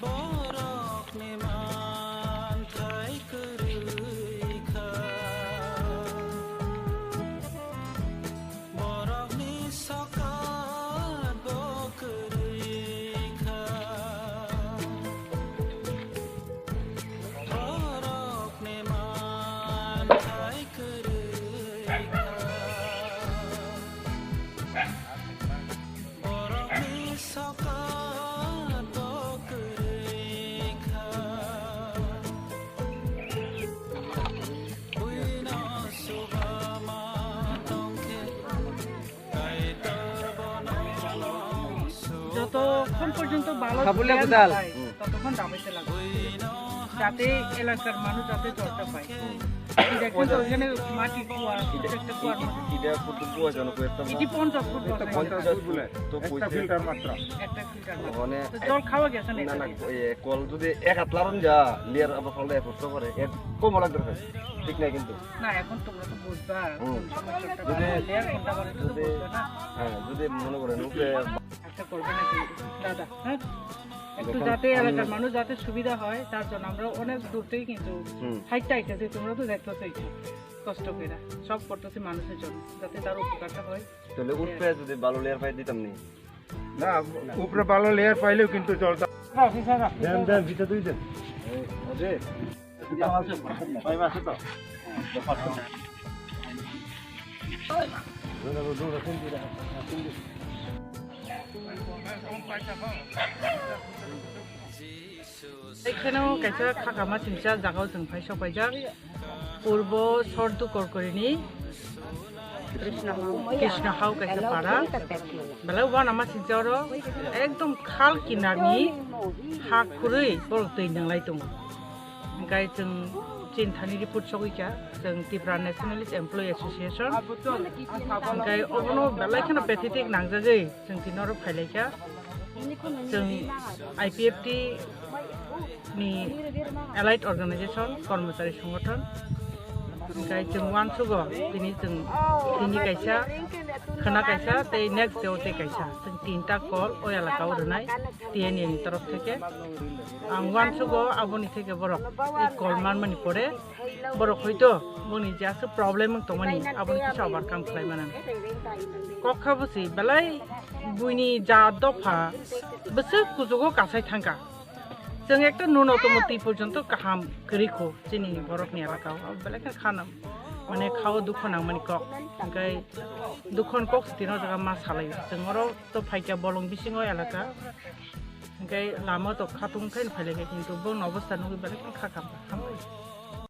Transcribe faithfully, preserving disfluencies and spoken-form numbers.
Borokni manthai kwrwi kha. Borokni sokat bo kwrwi kha. Borokni manthai kwrwi kha. Borokni sokat bo kwrwi kha. Buino suba ma tongkhe, Kaitor bono jotokhon porjonto balo Habule player gudal. Nai, tottokhon dabaite lago. Jate elakar manuj jate jorta pai. Dekhen to ejane mati kuwa, Ida, ekta kuwa. Ida, ida kutu kuwa jano ko ekta Iti ponchash foot bosai. Ponchash foot bole. To ekta poisa filter matro. Ekta filter matro. Mane to jol khawa gese na, na, na, na, e, kol jodi ek hat laron ja, layer abo kol da ek foot to pore, ek kom lagde thik nai kintu. Na, ekhon tomra to bujba, Hmm. Jodi, layer konta pore to jodi, bujba na. Hya, jodi mone kore nukle Acha korbe na ki, dada, hya? Ektu jate elakar manuj jate subida hoy, tar jonno amra onek dur theke kintu Hmm. haite haite je tomra to jaito sei kosto kore. Sob korto se manujor jonno, jate tar upokar ta hoy. Tole utpe jodi balo layer pai ditam ni. Na, upre balo layer paileo kintu jol ta. Den, den, bita dui den. Ekheno kaisa khakama singcha jagao chwng phai sok paijak. Purbo Sordu Korkorini Krishna Hau kaisa para. Belai uanama singcha oro ekdom khal kinarni ha khurui borok twi nanglai tongo. Hingkai chwng chini thani report sogwi kha, chwng Tipra Nationalist Employee Association. Hingkai obono belai kheno pathetic nangjagwi chwng tini oro phailaikha. Chwng I P F T ni allied organization, kormochari songothon. Hingkai chwng uansugo tini chwng tini kaisa, khwna kaisa, tei next day o tei kaisa. Chwng tinta call o elaka o rwnai T N A ni torof theke. Ang uansugo aboni theke borok i call manmani pore borok hoito boni je aswk problem wng tongmani aboni kisa overcome khlai mano. Kok kha bwswi belai buini ja dopha bwswk kuchugo kasai thangkha. Chwng ekta nuno tomo twi porjonto kaham kwrwi kho chini borokni elaka o. Belai khe khana mane khao dukho nangmani kok. Hingkai dukhon kok se tino jaga ma salai. Chwng oro to phaikya bolong bisingo elaka. Hingkai lama to khatung khai phailaikha kintu boni obostha nugwi belai khe kha kham kha.